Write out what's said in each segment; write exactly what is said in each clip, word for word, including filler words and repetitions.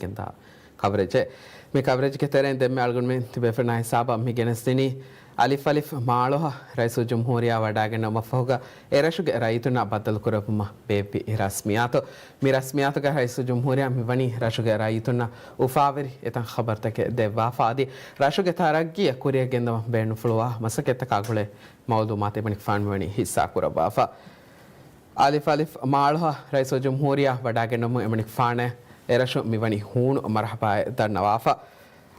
ގެންދާ ކަވަރޭޖެއް. މި ކަވަރޭޖްގެ ތެރެއިން ދެންމެ އަޅުގަނޑުމެން ތިބޭފުޅުންނާ ހިސާބަށް މި ގެނެސްދިނީ އަލިފް އަލިފް މާޅޮހަށް ރައީސުލްޖުމްހޫރިއްޔާ ވަޑާގެންނެވުމަށްފަހުގަ އެރަށުގެ ރައްޔިތުންނާ ބައްދަލުކުރެއްވުމަށް ބޭއްވި ރަސްމިއްޔާތު. މި ރަސްމިއްޔާތުގަ ރައީސުލްޖުމްހޫރިއްޔާ މިވަނީ ރަށުގެ ރައްޔިތުންނަށް އުފާވެރި އެތައް ޚަބަރުތަކެއް ދެއްވާފަ އަދި ރަށުގެ ތަރައްގީއަށް ކުރިއަށް ގެންދަވަން ބޭނުންފުޅުވާ މަސައްކަތްތަކާ ގުޅޭ މައުލޫމާތު އެމަނިކުފާނު މިވަނީ ހިއްސާ ކުރައްވާފަ. އަލިފް އަލިފް މާޅޮހަށް ރައީސުލްޖުމްހޫރިއްޔާ ވަޑާގެންނެވުމުން އެމަނިކުފާނަށް އެރަށު މިވަނީ ހޫނު މަރުޙަބާއެއް ދަންނަވާފަ.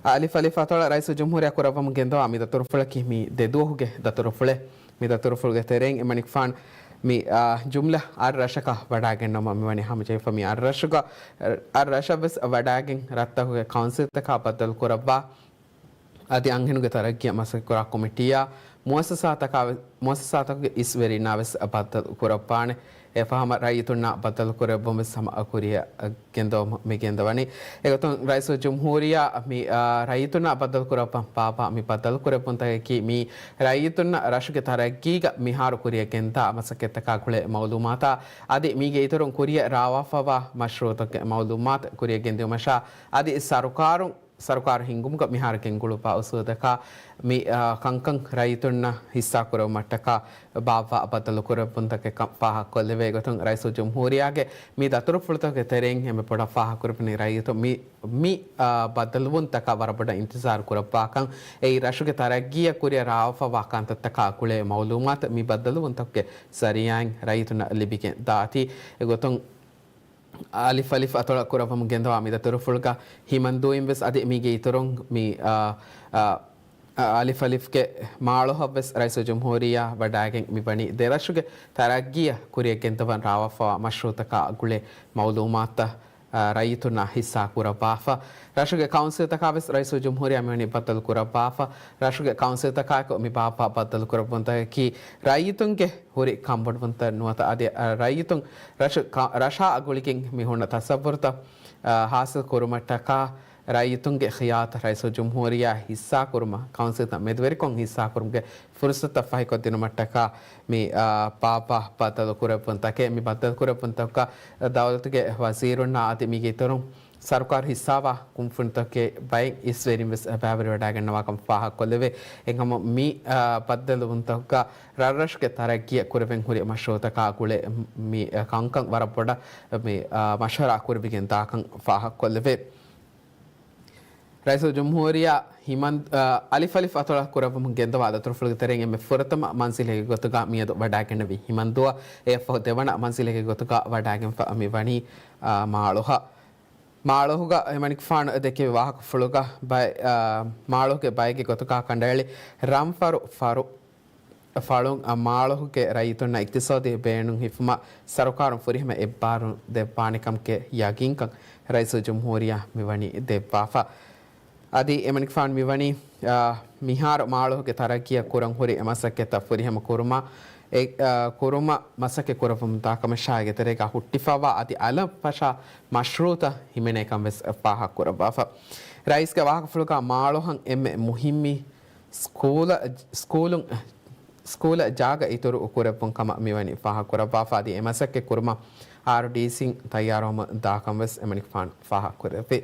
އަލިފް އަލިފް އަތޮޅަށް ރައީސުލްޖުމްހޫރިއްޔާ ކުރައްވަމުން ގެންދަވާ މި ދަތުރުފުޅަކީ މި ދެ ދުވަހުގެ ދަތުރުފުޅެއް. މި ދަތުރުފުޅުގެ ތެރެއިން އެމަނިކުފާނު މި، އާ، ޖުމްލަ އަށް ރަށަކަށް ވަޑާގެންނެވުމަށް މިވަނީ ހަމަޖެހިފަ. މި އަށް ރަށުގަ، އަށް ރަށަށް ވެސް ވަޑާގެން ރަށްތަކުގެ ކައުންސިލްތަކާ ބައްދަލު ކުރައްވާ އަދި އަންހެނުންގެ ތަރައްގީއަށް މަސައްކަތްކުރާ ކޮމިޓީއާ މުއައްސަސާތަކާ ވެ-، މުއައްސަސާތަކުގެ އިސް ވެރިންނާ ވެސް ބައްދަލު ކުރައްވާނެ. އެ ފަހަމަ ރައްޔިތުންނާ ބައްދަލު ކުރެއްވުން ވެސް ހަމަ ކުރިއަށް ގެންދަވަމުން މި ގެންދަވަނީ. އެގޮތުން ރައީސުލްޖުމްހޫރިއްޔާ މި، އާ، ރައްޔިތުންނާ ބައްދަލު ކުރައްވަން ބާއްވާ މި ބައްދަލު ކުރެއްވުންތަކަކީ މި ރައްޔިތުންނަށް ރަށުގެ ތަރައްގީގަ މިހާރު ކުރިއަށް ގެންދާ މަސައްކަތްތަކާ ގުޅޭ މައުލޫމާތާ އަދި މީގެ އިތުރުން ކުރިއަށް ރާވާފަވާ މަޝްރޫޢުތަކުގެ މައުލޫމާތު ކުރިއަށް ގެންދިއުމަށާ އަދި ސަރުކާރުން ސަރުކާރު ހިންގުމުގަ މިހާރު ގެންގުޅުއްވާ އުސޫލުތަކާ މި، އާ، ކަންކަން ރައްޔިތުންނަށް ހިއްސާ ކުރެވުމަށްޓަކާ ބާއްވާ ބައްދަލު ކުރެއްވުންތަކެއް ކަން ފާހަގަކޮށްލެވޭ ގޮތުން ރައީސުލްޖުމްހޫރިއްޔާގެ މި ދަތުރުފުޅުތަކުގެ ތެރެއިން އެންމެ ބޮޑަށް ފާހަގަކުރެވުނީ ރައްޔިތުން މި، މި، އާ، ބައްދަލުވުންތަކާ ވަރަށް ބޮޑަށް އިންތިޒާރު ކުރައްވާކަން. އެއީ ރަށުގެ ތަރައްގީއަށް ކުރިއަށް ރާވާފަވާ ކަންތައްތަކާ ގުޅޭ މައުލޫމާތު މި ބައްދަލުވުންތަކުގެ ޒަރީޢާއިން ރައްޔިތުންނަށް ލިބިގެން ދާތީ. އެގޮތުން އަލިފް އަލިފް އަތޮޅަށް ކުރައްވަމުން ގެންދަވާ މި ދަތުރުފުޅުގަ ހިމަންދޫއިން ވެސް އަދި މީގެ އިތުރުން މި، އާ، އާ، އަ، އަލިފް އަލިފްގެ މާޅޮހަށް ވެސް ރައީސުލްޖުމްހޫރިއްޔާ ވަޑާގެން މިވަނީ ދެ ރަށުގެ ތަރައްގީއަށް ކުރިއަށް ގެންދަވަން ރާވާފަވާ މަޝްރޫޢުތަކާ ގުޅޭ މައުލޫމާތުތައް، އާ، ރައްޔިތުންނާ ހިއްސާ ކުރައްވާފަ. ރަށުގެ ކައުންސިލްތަކާ ވެސް ރައީސުލްޖުމްހޫރިއްޔާ މިވަނީ ބައްދަލު ކުރައްވާފަ. ރަށުގެ ކައުންސިލްތަކާއެކު މި ބާއްވާ ބައްދަލު ކުރެއްވުންތަކަކީ ރައްޔިތުންގެ ހުރި ކަންބޮޑުވުންތައް ނުވަތަ އަދި، އަ، ރައްޔިތުން ރަށު ކަ-، ރަށާ ގުޅިގެން މި ހުންނަ ތަސައްވުރުތައް، އަ، ހާސިލް ކުރުމަށްޓަކާ ރައްޔިތުންގެ ޚިޔާލުތައް ރައީސުލްޖުމްހޫރިއްޔާ ހިއްސާ ކުރުމަށް ކައުންސިލްތައް މެދުވެރިކޮށް ހިއްސާ ކުރުމުގެ ފުރުސަތުތައް ފަހިކޮށްދިނުމަށްޓަކާ މި، އާ، ބާއްވާ ބައްދަލު ކުރެއްވުންތަކެއް. މި ބައްދަލު ކުރެއްވުންތަކުގަ ދައުލަތުގެ ވަޒީރުންނާ އަދި މީގެ އިތުރުން ސަރުކާރު ހިއްސާވާ ކުންފުނިތަކެއް ބައެއް އިސްވެރިން ވެސް ބައިވެރިވެވަޑައިގަންނަވާކަމަށް ފާހަގަކޮށްލެވޭ. އެހެންކަމުން މި، އާ، ބައްދަލުވުންތަކުގަ ރަށްރަށުގެ ތަރައްގީއަށް ކުރެވެން ހުރި މަޝްރޫޢުތަކާ ގުޅޭ މި، އާ، ކަންކަން ވަރަށް ބޮޑަށް މި، އާ، މަޝްވަރާ ކުރެވިގެން ދާކަން ފާހަގަކޮށްލެވޭ. ރައީސުލްޖުމްހޫރިއްޔާ ހިމަން-، އަ، އަލިފް އަލިފް އަތޮޅަށް ކުރައްވަމުން ގެންދަވާ ދަތުރުފުޅުގެ ތެރެއިން އެންމެ ފުރަތަމަ މަންޒިލެއްގެ ގޮތުގަ މިއަދު ވަޑާގެންނެވި ހިމަންދޫއަށް އެއަށްފަހު ދެވަނަ މަންޒިލެއްގެ ގޮތުގަ ވަޑާގެންފަ މި ވަނީ، އަ، މާޅޮހަށް. މާޅޮހުގަ އެމަނިކުފާނު ދެއްކެވި ވާހަކަފުޅުގަ ބައެއް، އަ، މާޅޮހުގެ ބައެއްގެ ގޮތުގަ ކަނޑައެޅި ރަންފަރު ފަރު ފަޅުން މާޅޮހުގެ ރައްޔިތުންނަށް އިޤްތިޞާދީ ބޭނުން ހިފުމަށް ސަރުކާރުން ފުރިހަމަ އެއްބާރުލުން ދެއްވާނެކަމުގެ ޔަގީންކަން ރައީސުލްޖުމްހޫރިއްޔާ މިވަނީ ދެއްވާފަ. އަދި އެމަނިކުފާނު މިވަނީ، އާ، މިހާރު މާޅޮހުގެ ތަރައްގީއަށް ކުރަން ހުރި އެ މަސައްކަތްތައް ފުރިހަމަ ކުރުމަށް، އެ، އާ، ކުރުމަށް މަސައްކަތް ކުރައްވަމުންދާކަމަށާ އޭގެ ތެރޭގަ ހުއްޓިފައިވާ އަދި އަލަށް ފަށާ މަޝްރޫޢުތައް ހިމެނޭކަން ވެސް ފާހަގަކުރައްވާފަ. ރައީސްގެ ވާހަކަފުޅުގަ މާޅޮހަށް އެންމެ މުހިއްމީ ސްކޫލަށް، ސްކޫލުން، ސްކޫލަށް ޖާގަ އިތުރު ކުރެއްވުން ކަމަށް މިވަނީ ފާހަގަކުރައްވާފަ އަދި އެ މަސައްކަތް ކުރުމަށް އާރްޑީސީން ތައްޔާރުވަމުން ދާކަން ވެސް އެމަނިކުފާނު ފާހަގަކުރެއްވި.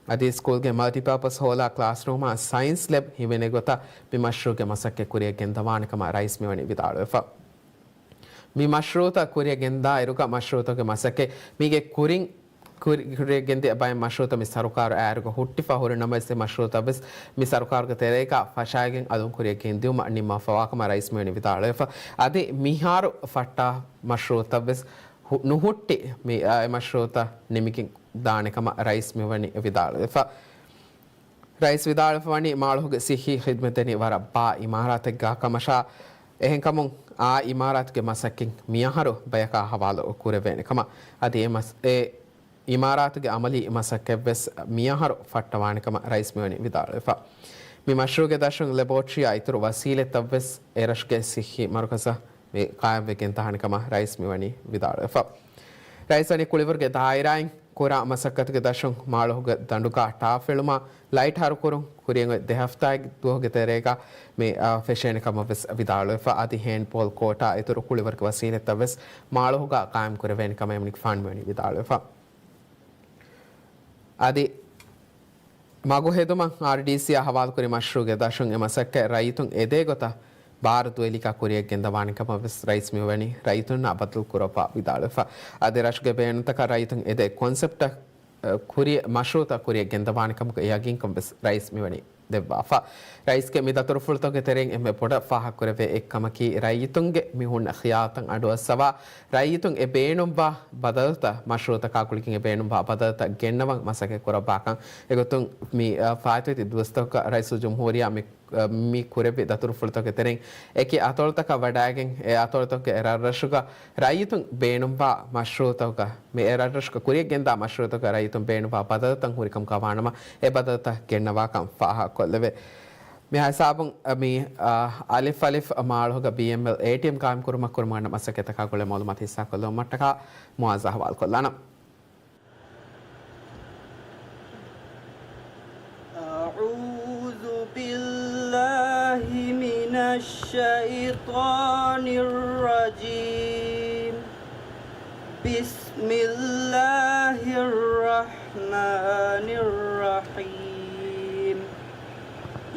އަދި ސްކޫލްގެ މަލްޓިޕާޕަސް ހޯލާ ކްލާސްރޫމާ ސައިންސް ލެބް ހިމެނޭ ގޮތަށް މި މަޝްރޫޢުގެ މަސައްކަތް ކުރިއަށް ގެންދަވާނެ ކަމަށް ރައީސް މިވަނީ ވިދާޅުވެފަ. މި މަޝްރޫޢުތައް ކުރިއަށް ގެންދާ އިރުގަ މަޝްރޫޢުތަކުގެ މަސައްކަތް މީގެ ކުރިން ކުރި-، ކުރިއަށް ގެންދިޔަ ބައެއް މަޝްރޫޢުތައް މި ސަރުކާރު އާއިރުގަ ހުއްޓިފަ ހުރި ނަމަވެސް، އެ މަޝްރޫޢުތައް ވެސް މި ސަރުކާރުގެ ތެރޭގަ ފަށާގެން އަލުން ކުރިއަށް ގެންދިއުމަށް ނިންމާފަވާ ކަމަށް ރައީސް މިވަނީ ވިދާޅުވެފަ. އަދި މިހާރު ފައްޓާ މަޝްރޫޢުތައް ވެސް ހު-، ނުހުއްޓި މި، އާ، އެ މަޝްރޫޢުތައް ނިމިގެން ދާނެ ކަމަށް ރައީސް މިވަނީ ވިދާޅުވެފަ. ރައީސް ވިދާޅުވެފަ ވަނީ މާޅޮހުގެ ސިއްހީ ޚިދްމަތް ދެނީ ވަރަށް ބާ އިމާރާތެއްގަ ކަމަށާ، އެހެންކަމުން އާ އިމާރާތުގެ މަސައްކަތް މިއަހަރު ބަޔަކާ ހަވާލު ކުރެވޭނެ ކަމަށް، އަދި އެ މަސް-، އެ އިމާރާތުގެ އަމަލީ މަސައްކަތް ވެސް މިއަހަރު ފައްޓަވާނެ ކަމަށް ރައީސް މިވަނީ ވިދާޅުވެފަ. މި މަޝްރޫޢުގެ ދަށުން ލެބޯޓްރީއާ އިތުރު ވަސީލަތްތައް ވެސް އެ ރަށުގެ ސިއްހީ މަރުކަޒަށް މި ޤާއިމްވެގެން ދާނެ ކަމަށް ރައީސް މިވަނީ ވިދާޅުވެފަ. ރައީސް ވަނީ ކުޅިވަރުގެ ދާއިރާއިން ކުރާ މަސައްކަތުގެ ދަށުން މާޅޮހުގެ ދަނޑުގަ ޓާފް އެޅުމާ ލައިޓް ހަރުކުރުން ކުރިއަށް އޮތް ދެ ހަފްތާއެއް ދުވަހުގެ ތެރޭގަ މި، އާ، ފެށޭނެ ކަމަށް ވެސް ވިދާޅުވެފަ. އަދި ހޭންޑްބޯލް ކޯޓާ އިތުރު ކުޅިވަރުގެ ވަސީލަތްތައް ވެސް މާޅޮހުގަ ޤާއިމް ކުރެވޭނެ ކަމަށް އެމަނިކުފާނު މިވަނީ ވިދާޅުވެފަ. އަދި މަގު ހެދުމަށް އާރްޑީސީއާ ހަވާލުކުރި މަޝްރޫޢުގެ ދަށުން އެ މަސައްކަތް ރައްޔިތުން އެދޭ ގޮތަށް ބާރު ދުވެލިކާ ކުރިއަށް ގެންދަވާނެ ކަމަށް ވެސް ރައީސް މިވަނީ ރައްޔިތުންނާ ބައްދަލު ކުރައްވާ ވިދާޅުވެފަ. އަދި ރަށުގެ ބޭނުންތަކަށް ރައްޔިތުން އެދޭ ކޮންސެޕްޓަށް، އަ، ކުރި، މަޝްރޫޢުތައް ކުރިއަށް ގެންދަވާނެ ކަމުގެ ޔަގީންކަން ވެސް ރައީސް މިވަނީ ދެއްވާފަ. ރައީސްގެ މި ދަތުރުފުޅުތަކުގެ ތެރެއިން އެންމެ ބޮޑަށް ފާހަގަކުރެވޭ އެއްކަމަކީ، ރައްޔިތުންގެ މި ހުންނަ ޚިޔާލުތައް އަޑުއައްސަވާ، ރައްޔިތުން އެ ބޭނުންވާ ބަދަލުތައް، މަޝްރޫޢުތަކާ ގުޅިގެން އެ ބޭނުންވާ ބަދަލުތައް ގެންނަވަން މަސައްކަތް ކުރައްވާކަން. އެގޮތުން މި، އަ، ފާއިތުވެތި ދުވަސްތަކަށް ރައީސުލްޖުމްހޫރިއްޔާ މި، އަ، މި ކުރެއްވި ދަތުރުފުޅުތަކުގެ ތެރެއިން އެކި އަތޮޅުތަކަށް ވަޑައިގެން، އެ އަތޮޅުތަކުގެ ރަށްރަށުގަ ރައްޔިތުން ބޭނުންވާ މަޝްރޫޢުތަކުގަ، މި އެ ރަށްރަށުގަ ކުރިއަށް ގެންދާ މަޝްރޫޢުތަކުގަ ރައްޔިތުން ބޭނުންވާ ބަދަލުތައް ހުރިކަމުގަ ވާނަމަ، އެ ބަދަލުތައް ގެންނަވާކަން ފާހަގަކޮށްލެވޭ. މި ހިސާބުން، އަ، މި، އަ، އަލިފް އަލިފް މާޅޮހުގަ ބީއެމްއެލް އޭޓީއެމް ޤާއިމް ކުރުމަށް ކުރަމުން އަންނަ މަސައްކަތްތަކާ ގުޅޭ މައުލޫމާތު ހިއްސާކޮށްލެވުމަށްޓަކާ މުއާޒާ ހަވާލުކޮށްލާނަން. أعوذ بالله من الشيطان الرجيم. بسم الله الرحمن الرحيم.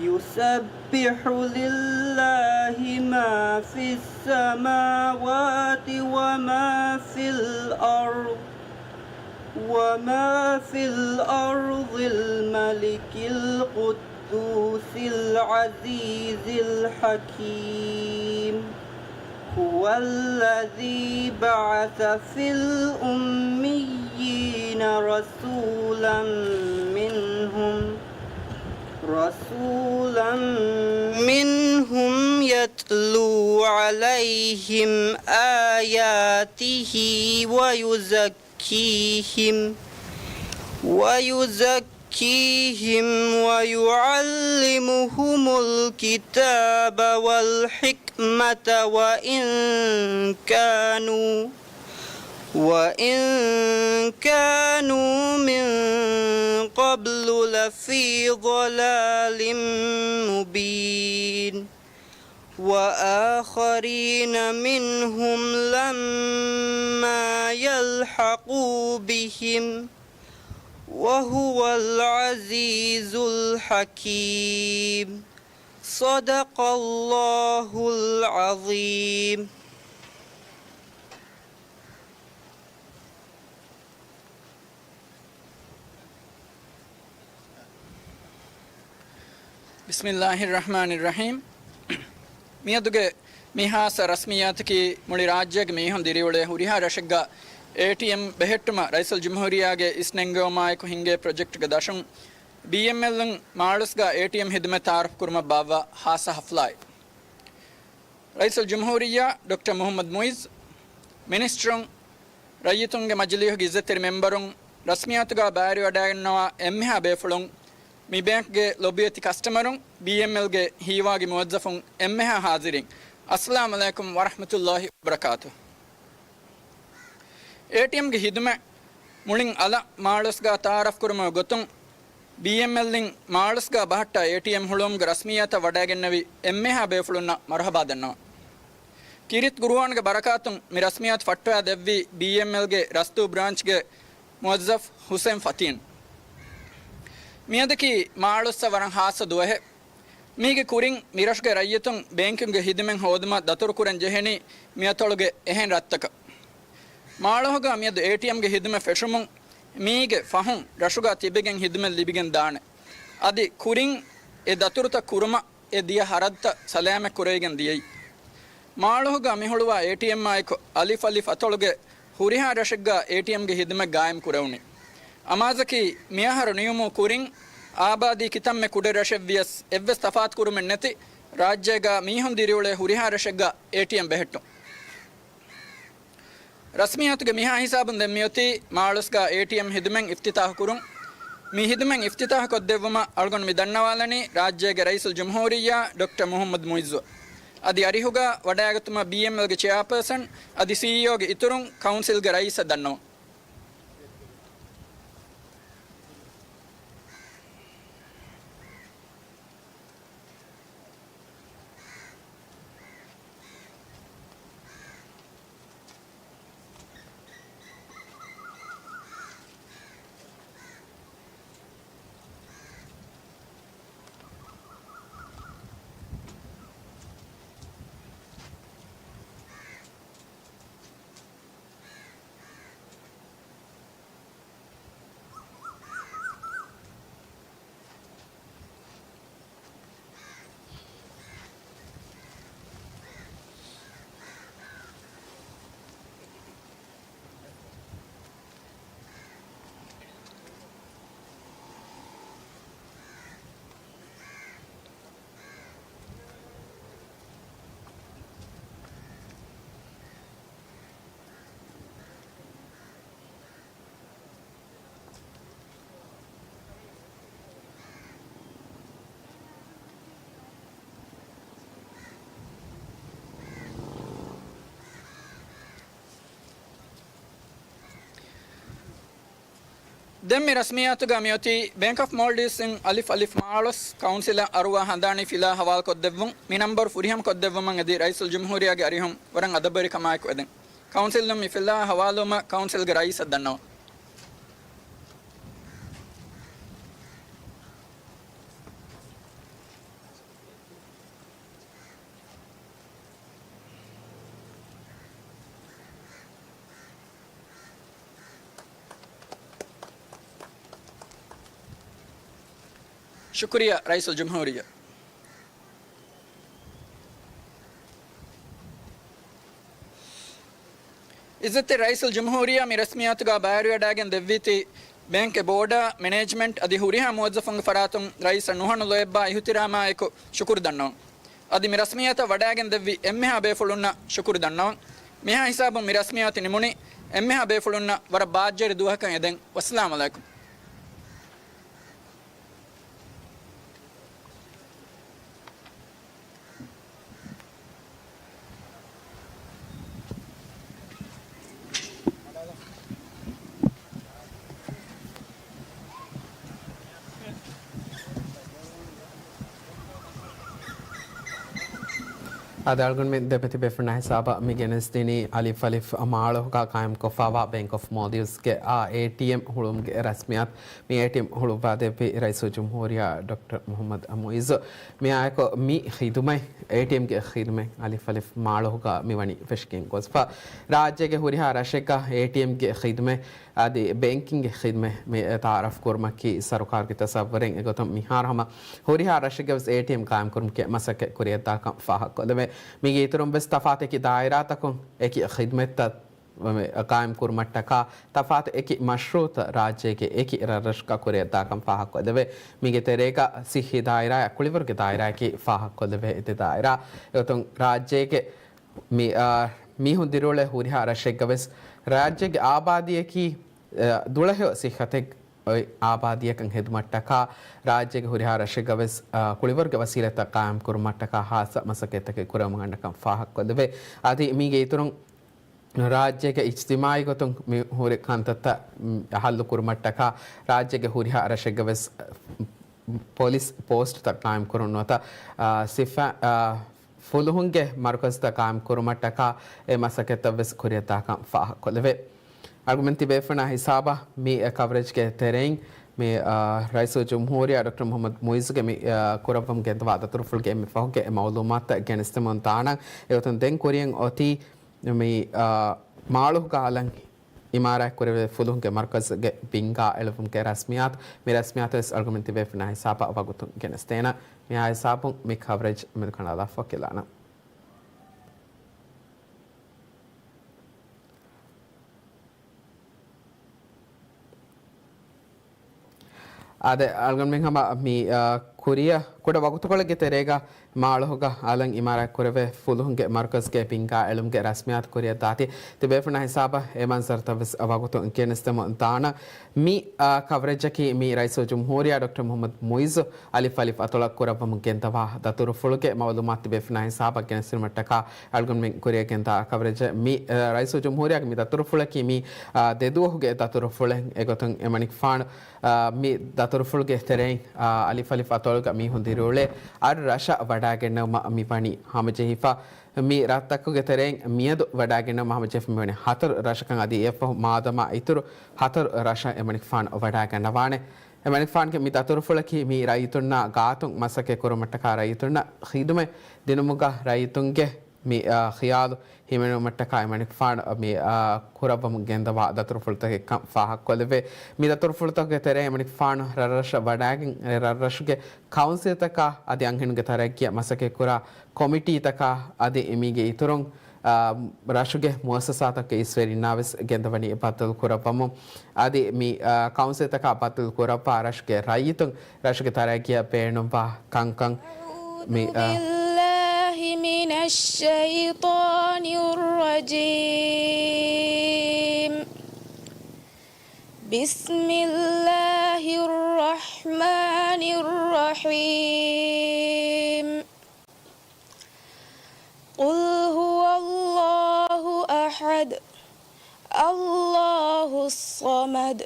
يسبح لله ما في السماوات وما في الأرض، وما في الأرض الملك القدوس العزيز الحكيم. هو الذي بعث في الأميين رسولا منهم، رسولا منهم يتلو عليهم آياته ويزكيهم، ويزكيهم ويعلمهم الكتاب والحكمة وإن كانوا، وإن كانوا من قبل لفي ضلال مبين. وآخرين منهم لما يلحقوا بهم وهو العزيز الحكيم. صدق الله العظيم. بسم الله الرحمن الرحيم. މިއަދުގެ މި ހާއްސަ ރަސްމިއްޔާތަކީ މުޅި ރާއްޖޭގެ މީހުން ދިރިއުޅޭ ހުރިހާ ރަށެއްގަ އޭޓީއެމް ބެހެއްޓުމަށް ރައީސުލްޖުމްހޫރިއްޔާގެ އިސްނެންގެވުމާއެކު ހިންގޭ ޕްރޮޖެކްޓްގެ ދަށުން ބީއެމްއެލްއިން މާޅޮސްގަ އޭޓީއެމް ހިދުމަތް ތައާރަފް ކުރުމަށް ބާއްވާ ހާއްސަ ހަފްލާއެއް. ރައީސުލްޖުމްހޫރިއްޔާ ޑޮކްޓަރ މުހައްމަދު މުއިއްޒު، މިނިސްޓަރުން، ރައްޔިތުންގެ މަޖިލީހުގެ އިއްޒަތްތެރި މެމްބަރުން، ރަސްމިއްޔާތުގަ ބައިވެރިވަޑައިގަންނަވާ އެންމެހާ ބޭފުޅުން، މި ބޭންކްގެ ލޮބިވެތި ކަސްޓަމަރުން، ބީއެމްއެލްގެ ހީވާގި މުވައްޒަފުން، އެންމެހާ ހާޒިރީން، އައްސަލާމް ޢަލައިކުމް ވަރަޙްމަތުﷲި ވަބަރަކާތުހު. އޭޓީއެމްގެ ހިދުމަތް މުޅިން އަލަށް މާޅޮސްގަ ތައާރަފް ކުރުމުގެ ގޮތުން، ބީއެމްއެލްއިން މާޅޮސްގަ ބަހައްޓާ އޭޓީއެމް ހުޅުވުމުގެ ރަސްމިއްޔާތަށް ވަޑައިގެންނެވި އެންމެހާ ބޭފުޅުންނަށް މަރުޙަބާ ދަންނަވަން. ކީރިތި ޤުރުއާންގެ ބަރަކާތުން މި ރަސްމިއްޔާތު ފައްޓަވާ ދެއްވީ ބީއެމްއެލްގެ ރަސްދޫ ބްރާންޗްގެ މުވައްޒަފް ހުސެން ފަތީން. މިއަދަކީ މާޅޮސްއަށް ވަރަށް ހާއްސަ ދުވަހެއް. މީގެ ކުރިން މިރަށުގެ ރައްޔިތުން ބޭންކުގެ ހިދުމަތް ހޯދުމަށް ދަތުރުކުރަން ޖެހެނީ މިއަތޮޅުގެ އެހެން ރަށްތަކަށް. މާޅޮހުގަ މިއަދު އޭޓީއެމްގެ ހިދުމަތް ފެށުމުން މީގެ ފަހުން ރަށުގަ ތިބެގެން ހިދުމަތް ލިބިގެން ދާނެ. އަދި ކުރިން އެ ދަތުރުތައް ކުރުމަށް އެ ދިޔަ ހަރަދުތައް ސަލާމަތް ކުރެވިގެން ދިޔައީ. މާޅޮހުގަ މި ހުޅުވާ އޭޓީއެމްއާއެކު އަލިފް އަލިފް އަތޮޅުގެ ހުރިހާ ރަށެއްގަ އޭޓީއެމްގެ ހިދުމަތް ގާއިމް ކުރެވުނީ. އަމާޒަކީ މިއަހަރު ނިމުމު ކުރިން އާބާދީ ކިތަންމެ ކުޑަ ރަށެއް ވިޔަސް އެއްވެސް ތަފާތު ކުރުމެއް ނެތި ރާއްޖޭގަ މީހުން ދިރިއުޅޭ ހުރިހާ ރަށެއްގަ އޭޓީއެމް ބެހެއްޓުން. ރަސްމިއްޔާތުގެ މިހާ ހިސާބުން ދެން މިއޮތީ މާޅޮސްގަ އޭޓީއެމް ހިދުމަތް އިފްތިތާޙު ކުރުން. މި ހިދުމަތް އިފްތިތާޙު ކޮށްދެއްވުމަށް އަޅުގަނޑު މި ދަންނަވާލަނީ ރާއްޖޭގެ ރައީސުލްޖުމްހޫރިއްޔާ ޑޮކްޓަރ މުޙައްމަދު މުޢިއްޒު. އަދި އަރިހުގަ ވަޑައިގަތުމަށް ބީއެމްއެލްގެ ޗެއާޕާސަން އަދި ސީއީއޯގެ އިތުރުން ކައުންސިލްގެ ރައީސަށް ދަންނަވަން. ދެން މި ރަސްމިއްޔާތުގަ މިއޮތީ ބޭންކް އޮފް މޯލްޑިވްސްއިން އަލިފް އަލިފް މާޅޮސް ކައުންސިލަށް އަރުވާ ހަނދާނީ ފިލާ ހަވާލުކޮށްދެއްވުން. މި ނަންބަރު ފުރިހަމަކޮށްދެއްވުމަށް އެދި ރައީސުލްޖުމްހޫރިއްޔާގެ އަރިހުން ވަރަށް އަދަބުވެރިކަމާއެކު އެދެން. ކައުންސިލުން މި ފިލާ ހަވާލުވުމަށް ކައުންސިލްގެ ރައީސަށް ދަންނަވަން. ޝުކުރިއްޔާ ރައީސުލްޖުމްހޫރިއްޔާ. އިއްޒަތްތެރި ރައީސުލްޖުމްހޫރިއްޔާ މި ރަސްމިއްޔާތުގަ ބައިވެރިވަޑައިގެން ދެއްވީތީ، ބޭންކްގެ ބޯޑާ، މެނޭޖްމަންޓް އަދި ހުރިހާ މުވައްޒަފުންގެ ފަރާތުން ރައީސަށް ނުހަނު ލޯތްބާ އިހުތިރާމާއެކު ޝުކުރު ދަންނަވަން. އަދި މި ރަސްމިއްޔާތަށް ވަޑައިގެން ދެއްވި އެންމެހާ ބޭފުޅުންނަށް ޝުކުރު ދަންނަވަން. މިހާ ހިސާބުން މި ރަސްމިއްޔާތު ނިމުނީ. އެންމެހާ ބޭފުޅުންނަށް ވަރަށް ބާއްޖަވެރި ދުވަހަކަށް އެދެން. ވައްސަލާމް އަލައިކުމް. އާދެ، އަޅުގަނޑުމެން ދެބަތި ބޭފުޅުންނާ ހިސާބަށް މި ގެނެސްދިނީ އަލިފް އަލިފް މާޅޮހުގަ ޤާއިމްކޮށްފައިވާ ބޭންކް އޮފް މޯލްޑިވްސްގެ އާ އޭޓީއެމް ހުޅުވުމުގެ ރަސްމިއްޔާތު. މި އޭޓީއެމް ހުޅުވާދެއްވީ ރައީސުލްޖުމްހޫރިއްޔާ ޑޮކްޓަރ މުޙައްމަދު މުޢިއްޒު. މިއާއެކު މި ޚިދުމަތް، އޭޓީއެމްގެ ޚިދުމަތް އަލިފް އަލިފް މާޅޮހުގަ މިވަނީ ފެށިގެން ގޮސްފަ. ރާއްޖޭގެ ހުރިހާ ރަށެއްގަ އޭޓީއެމްގެ ޚިދުމަތް އަދި ބޭންކިންގ ޚިދުމަތް މި ތައާރަފް ކުރުމަކީ ސަރުކާރުގެ ތަސައްވަރެއް. އެގޮތުން މިހާރު ހަމަ ހުރިހާ ރަށެއްގަވެސް އޭޓީއެމް ޤާއިމްކުރުމުގެ މަސައްކަތް ކުރިއަށްދާކަން ފާހަގަކޮށްލެވޭ. މީގެ އިތުރުން ވެސް ތަފާތު އެކި ދާއިރާތަކުން އެކި ޚިދުމަތްތައް ޤާއިމްކުރުމަށްޓަކާ، ތަފާތު އެކި މަޝްރޫޢުތައް ރާއްޖޭގެ އެކި ރަށްރަށުގަ ކުރިއަށްދާކަން ފާހަގަކޮށްލެވޭ. މީގެ ތެރޭގަ ޞިއްޙީ ދާއިރާއާ ކުޅިވަރުގެ ދާއިރާއަކީ ފާހަގަކޮށްލެވޭ ދެ ދާއިރާ. އެގޮތުން ރާއްޖޭގެ މި، އާ، މީހުން ދިރިއުޅޭ ހުރިހާ ރަށެއްގަވެސް ރާއްޖޭގެ އާބާދީއަކީ، އާ، ދުޅަހެޔޮ ޞިއްޙަތެއް އޮތް އާބާދީއަކަށް ހެދުމަށްޓަކާ، ރާއްޖޭގެ ހުރިހާ ރަށެއްގަވެސް، އާ، ކުޅިވަރުގެ ވަސީލަތްތައް ޤާއިމްކުރުމަށްޓަކާ ޚާއްޞަ މަސައްކަތްތަކެއް ކުރެވުމަށް ގަންނަކަން ފާހަގަކޮށްލެވޭ. އަދި މީގެ އިތުރުން ރާއްޖޭގެ އިޖްތިމާޢީ ގޮތުން މި ހުރި ކަންތައްތައް، މް، ޙައްލު ކުރުމަށްޓަކާ، ރާއްޖޭގެ ހުރިހާ ރަށެއްގަވެސް، މް، ޕޮލިސް ޕޯސްޓްތައް ޤާއިމްކުރުން ނުވަތަ، އާ، ސިފަ، އާ، ފުލުހުންގެ މަރުކަޒުތައް ޤާއިމްކުރުމަށްޓަކާ އެ މަސައްކަތްތައް ވެސް ކުރިއަށްދާކަން ފާހަގަކޮށްލެވޭ. އަޅުގަނޑުމެން ތިބޭފުޅުންނާ ހިސާބަށް މި ކަވަރޭޖްގެ ތެރެއިން މި، އާ، ރައީސުލްޖުމްހޫރިއްޔާ ޑޮކްޓަރ މުޙައްމަދު މުޢިއްޒުގެ މި، އާ، ކުރައްވަމުން ގެންދަވާ ދަތުރުފުޅުގެ އެންމެ ފަހުގެ މަޢުލޫމާތުތައް ގެނެސްދެމުން ދާނަން. އެގޮތުން ދެން ކުރިއަށް އޮތީ މި، އާ، މާޅޮހުގަ އަލަށް އިމާރާތްކުރެވޭ ފުލުހުންގެ މަރުކަޒުގެ ބިންގާ އެޅުވުމުގެ ރަސްމިއްޔާތު، މި ރަސްމިއްޔާތު ވެސް އަޅުގަނޑުމެން ތިބޭފުޅުންނާ ހިސާބަށް ވަގުތުން ގެނެސްދޭނަން. މިހާ ހިސާބުން މި ކަވަރޭޖް މެދުކަނޑާލާފަ ކިލާނަން. އާދެ، އަޅުގަނޑުމެން ހަމަ މި، އާ، ކުރިއަށް ކުޑަ ވަގުތުކޮޅެއްގެ ތެރޭގަ މާޅޮހުގަ އަލަށް އިމާރާތްކުރެވޭ ފުލުހުންގެ މަރުކަޒުގެ ބިންގާ އެޅުމުގެ ރަސްމިއްޔާތު ކުރިއަށްދާތީ، ތިބޭފުޅުންނާ ހިސާބަށް އެ މަންޒަރުތައް ވެސް ވަގުތުން ގެނެސްދެމުން ދާނަން. މި، އާ، ކަވަރޭޖަކީ މި ރައީސުލްޖުމްހޫރިއްޔާ ޑޮކްޓަރ މުޙައްމަދު މުޢިއްޒު އަލިފް އަލިފް އަތޮޅަށް ކުރައްވަމުން ގެންދަވާ ދަތުރުފުޅުގެ މަޢުލޫމާތު ތިބޭފުޅުންނާ ހިސާބަށް ގެނެސްދިނުމަށްޓަކާ އަޅުގަނޑުމެން ކުރިއަށް ގެންދާ ކަވަރޭޖެއް. މި، އާ، ރައީސުލްޖުމްހޫރިއްޔާގެ މި ދަތުރުފުޅަކީ މި، އާ، ދެ ދުވަހުގެ ދަތުރުފުޅެއް. އެގޮތުން އެމަނިކުފާނު، އާ، މި ދަތުރުފުޅުގެ ތެރެއިން، އާ، އަލިފް އަލިފް އަތޮޅުގަ މީހުން ދިރިއުޅޭ އަށް ރަށަށް ވަޑައިގެންނެވުމަށް މި ވަނީ ހަމަޖެހިފަ. މި ރަށްތަކުގެ ތެރެއިން މިއަދު ވަޑައިގެންނެވުމަށް ހަމަޖެހިފަ މިވަނީ ހަތަރު ރަށަކަށް. އަދި އެއަށްފަހު މާދަމާ އިތުރު ހަތަރު ރަށަށް އެމަނިކުފާނު ވަޑައިގަންނަވާނެ. އެމަނިކުފާނުގެ މި ދަތުރުފުޅަކީ މި ރައްޔިތުންނާ ގާތުން މަސައްކަތް ކުރުމަށްޓަކާ ރައްޔިތުންނަށް ޚިދުމަތް ދިނުމުގަ ރައްޔިތުންގެ މި، އާ، ޚިޔާލު ހިމެނުމަށްޓަކާ އެމަނިކުފާނު މި، އާ، ކުރައްވަމުން ގެންދަވާ ދަތުރުފުޅުތަކެއްކަން ފާހަގަކޮށްލެވޭ. މި ދަތުރުފުޅުތަކުގެ ތެރެއިން އެމަނިކުފާނު ރަށްރަށަށް ވަޑައިގެން އެ ރަށްރަށުގެ ކައުންސިލްތަކާ އަދި އަންހެނުންގެ ތަރައްގީއަށް މަސައްކަތްކުރާ ކޮމިޓީތަކާ އަދި މީގެ އިތުރުން، އާ، ރަށުގެ މުއައްސަސާތަކުގެ އިސްވެރިންނާ ވެސް ގެންދަވަނީ ބައްދަލު ކުރައްވަމުން. އަދި މި، އާ، ކައުންސިލްތަކާ ބައްދަލު ކުރައްވާ ރަށުގެ ރައްޔިތުން ރަށުގެ ތަރައްގީއަށް ބޭނުންވާ ކަންކަން މި، އާ، أعوذ بالله من الشيطان الرجيم. بسم الله الرحمن الرحيم. قل هو الله أحد، الله الصمد،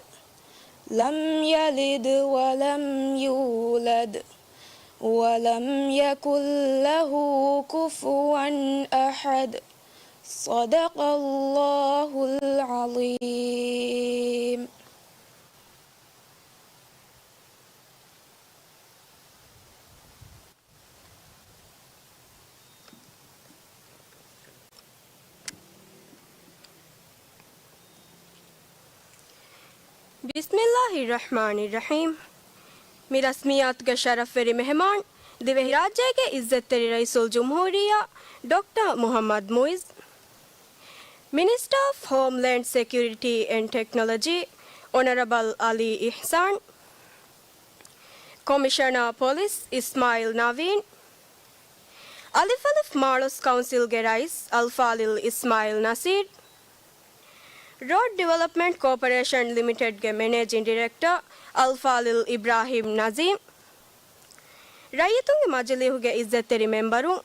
لم يلد ولم يولد ولم يكن له كفوا أحد. صدق الله العظيم. بسم الله الرحمن الرحيم. މި ރަސްމިއްޔާތުގެ ޝަރަފްވެރި މެހެމާން، ދިވެހިރާއްޖޭގެ އިއްޒަތްތެރި ރައީސުލްޖުމްހޫރިއްޔާ ޑޮކްޓަރ މުޙައްމަދު މުޢިއްޒު، މިނިސްޓަރ އޮފް ހޯމްލޭންޑް ސެކިއުރިޓީ އެންޑް ޓެކްނޮލޮޖީ، އޮނަރަބަލް އަލީ އިޙްސާން، ކޮމިޝަނަރ ޕޮލިސް އިސްމާޢީލް ނަވީން، އަލިފް އަލިފް މާޅޮސް ކައުންސިލްގެ ރައީސް އަލްފާޟިލް އިސްމާޢީލް ނަޞީރް، ރޯޑް ޑިވެލޮޕްމަންޓް ކޯޕަރޭޝަން ލިމިޓެޑްގެ މެނޭޖިން ޑިރެކްޓަރ އަލްފާޟިލް އިބްރާހީމް ނަޒީމް، ރައްޔިތުންގެ މަޖިލީހުގެ އިއްޒަތްތެރި މެމްބަރުން،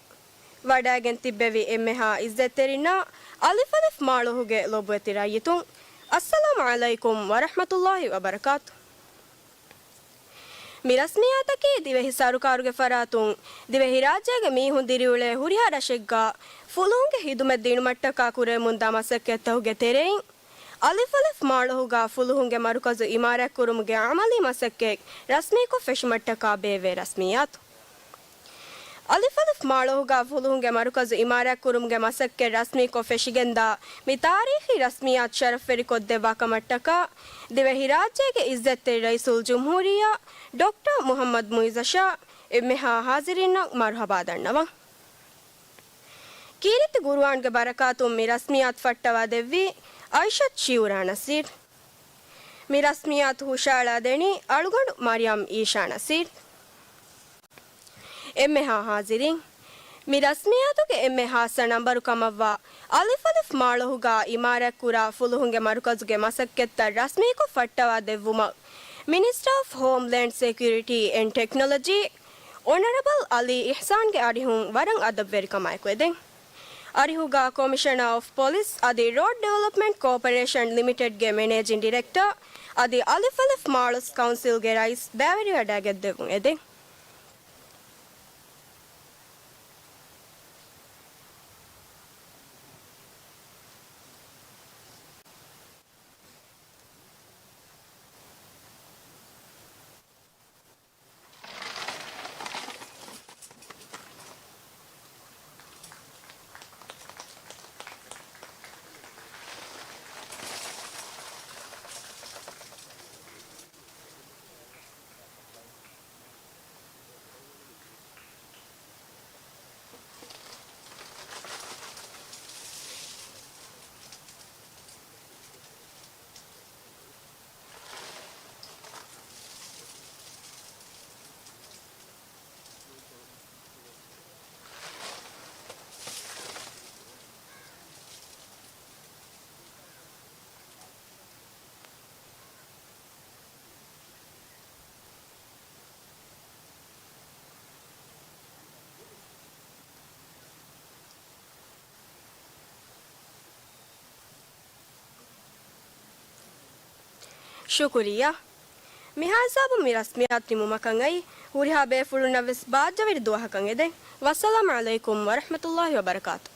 ވަޑައިގެން ތިއްބެވި އެންމެހާ އިއްޒަތްތެރިންނާ އަލިފް އަލިފް މާޅޮހުގެ ލޮބުވެތި ރައްޔިތުން، އައްސަލާމު ޢަލައިކުމް ވަރަޙްމަތުﷲި ވަބަރަކާތު. މި ރަސްމިއްޔާތަކީ ދިވެހި ސަރުކާރުގެ ފަރާތުން ދިވެހިރާއްޖޭގެ މީހުން ދިރިއުޅޭ ހުރިހާ ރަށެއްގަ ފުލުހުންގެ ހިދުމަތް ދިނުމަށްޓަކާ ކުރެވެމުންދާ މަސައްކަތްތަކުގެ ތެރެއިން، އަލިފް އަލިފް މާޅޮހުގަ ފުލުހުންގެ މަރުކަޒު އިމާރާތްކުރުމުގެ ޢަމަލީ މަސައްކަތް ރަސްމީކޮށް ފެށުމަށްޓަކާ ބޭއްވޭ ރަސްމިއްޔާތު. އަލިފް އަލިފް މާޅޮހުގަ ފުލުހުންގެ މަރުކަޒު އިމާރާތްކުރުމުގެ މަސައްކަތް ރަސްމީކޮށް ފެށިގެންދާ މި ތާރީޚީ ރަސްމިއްޔާތު ޝަރަފްވެރިކޮށްދެއްވާ ކަމަށްޓަކާ، ދިވެހިރާއްޖޭގެ އިއްޒަތްތެރި ރައީސުލްޖުމްހޫރިއްޔާ ޑޮކްޓަރ މުޙައްމަދު މުޢިއްޒަށާ އެންމެހާ ޙާޟިރީންނަށް މަރުޙަބާ ދަންނަވަން. ކީރިތި ޤުރުއާންގެ ބަރަކާތުން މި ރަސްމިއްޔާތު ފައްޓަވާ ދެއްވީ އައިޝަތު ޝިއުރާ ނަޞީރް. މި ރަސްމިއްޔާތު ހުށައަޅާ ދެނީ އަޅުގަނޑު މަރިޔަމް އީޝާ ނަޞީރް. އެންމެހާ ޙާޟިރީން، މި ރަސްމިއްޔާތުގެ އެންމެ ޚާއްޞަ ނަންބަރު ކަމަށްވާ އަލިފް އަލިފް މާޅޮހުގަ އިމާރާތްކުރާ ފުލުހުންގެ މަރުކަޒުގެ މަސައްކަތްތައް ރަސްމީކޮށް ފައްޓަވާ ދެއްވުމަށް މިނިސްޓަރ އޮފް ހޯމްލޭންޑް ސެކިއުރިޓީ އެންޑް ޓެކްނޮލޮޖީ އޮނަރަބަލް އަލީ އިޙްސާންގެ އަރިހުން ވަރަށް އަދަބުވެރިކަމާއެކު އެދެން. އަރިހުގަ ކޮމިޝަނަރ އޮފް ޕޮލިސް އަދި ރޯޑް ޑިވެލޮޕްމަންޓް ކޯޕަރޭޝަން ލިމިޓެޑްގެ މެނޭޖިން ޑިރެކްޓަރ އަދި އަލިފް އަލިފް މާޅޮސް ކައުންސިލްގެ ރައީސް ބައިވެރިވަޑައިގެންދެވުން އެދެން. ޝުކުރިއްޔާ. މިހާ ހިސާބުން މި ރަސްމިއްޔާތު ނިމުމަކަށް އައި، ހުރިހާ ބޭފުޅުންނަށް ވެސް ބާއްޖަވެރި ދުވަހަކަށް އެދެން. ވައްސަލާމް ޢަލައިކުމް ވަރަޙްމަތުﷲި ވަބަރަކާތު.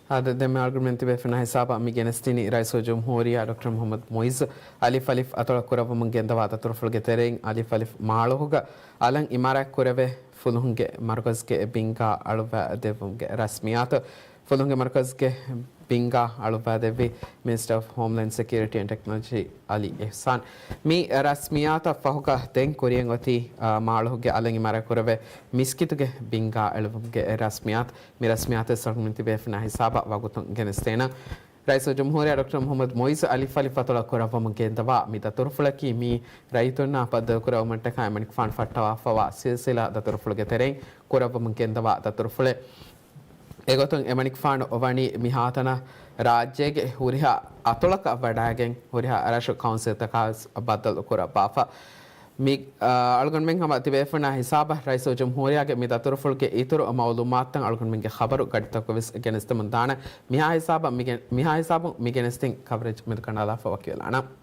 އާދެ، ދެންމެ އަޅުގަނޑުމެން ތިބޭފުޅުންނާ ހިސާބަށް މި ގެނެސްދިނީ ރައީސުލްޖުމްހޫރިއްޔާ ޑޮކްޓަރ މުޙައްމަދު މުޢިއްޒު އަލިފް އަލިފް އަތޮޅަށް ކުރައްވަމުން ގެންދަވާ ދަތުރުފުޅުގެ ތެރެއިން އަލިފް އަލިފް މާޅޮހުގަ އަލަށް އިމާރާތް ކުރެވޭ ފުލުހުންގެ މަރުކަޒުގެ ބިންގާ އަޅުއްވާ ދެއްވުމުގެ ރަސްމިއްޔާތު. ފުލުހުންގެ މަރުކަޒުގެ ބިންގާ އަޅުއްވާ ދެއްވީ މިނިސްޓަރ އޮފް ހޯމްލޭންޑް ސެކިއުރިޓީ އެންޑް ޓެކްނޮލޮޖީ އަލީ އިޙްސާން. މި ރަސްމިއްޔާތަށް ފަހުގަ ދެން ކުރިއަށް އޮތީ، އާ، މާޅޮހުގެ އަލަށް އިމާރާތް ކުރެވޭ މިސްކިތުގެ ބިންގާ އެޅުވުމުގެ ރަސްމިއްޔާތު. މި ރަސްމިއްޔާތު އަޅުގަނޑުމެން ތިބޭފުޅުންނާ ހިސާބަށް ވަގުތުން ގެނެސްދޭނަން. ރައީސުލްޖުމްހޫރިއްޔާ ޑޮކްޓަރ މުޙައްމަދު މުޢިއްޒު އަލިފް އަލިފް އަތޮޅަށް ކުރައްވަމުން ގެންދަވާ މި ދަތުރުފުޅަކީ މި ރައްޔިތުންނާ ބައްދަލު ކުރެވުމަށްޓަކާ އެމަނިކުފާނު ފައްޓަވާފަވާ ސިލްސިލާ ދަތުރުފުޅުގެ ތެރެއިން ކުރައްވަމުން ގެންދަވާ ދަތުރުފުޅެއް. އެގޮތުން އެމަނިކުފާނު ވަނީ މިހާތަނަށް ރާއްޖޭގެ ހުރިހާ އަތޮޅަކަށް ވަޑައިގެން ހުރިހާ ރަށު ކައުންސިލްތަކާ ވެސް ބައްދަލު ކުރައްވާފަ. މި، އާ، އަޅުގަނޑުމެން ހަމަ ތިބޭފުޅުންނާ ހިސާބަށް ރައީސުލްޖުމްހޫރިއްޔާގެ މި ދަތުރުފުޅުގެ އިތުރު މައުލޫމާތުތައް އަޅުގަނޑުމެންގެ ޚަބަރު ގަޑިތަކުގަވެސް ގެނެސްދެމުން ދާނެ. މިހާ ހިސާބަށް މިގެ-، މިހާ ހިސާބުން މި ގެނެސްދިން ކަވަރޭޖް މެދުކަނޑާލާފަ ވަކިވެލާނަން.